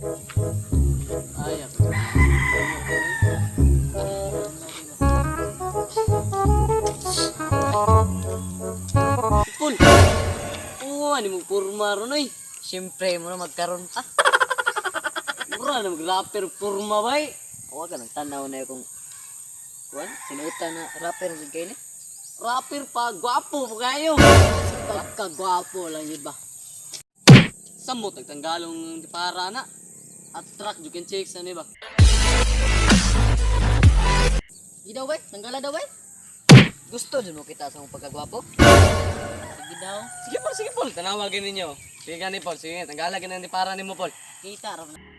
Ay, ako. Paul. Oo, ano mong porma ron ay. Siyempre mo na magkaroon pa. Mura na mag-rapper porma bay. Wa ka nang tanaw na kung kuan, sinutan na rapper jud kay ni. Rapper pa, gwapo pa kayo. Pagkagwapo lang yun ba? Samot, nagtanggalong para na. Attract, you can chicks, ano ba? Di daw bay, tanggala daw bay. Gusto jud mo kita sa mong pagkagwapo? Sige daw. Sige Paul, sige Paul, tanawagin ninyo. Sige gani Paul, sige, tanggalagin na ni para nimo Paul. Kita ra na.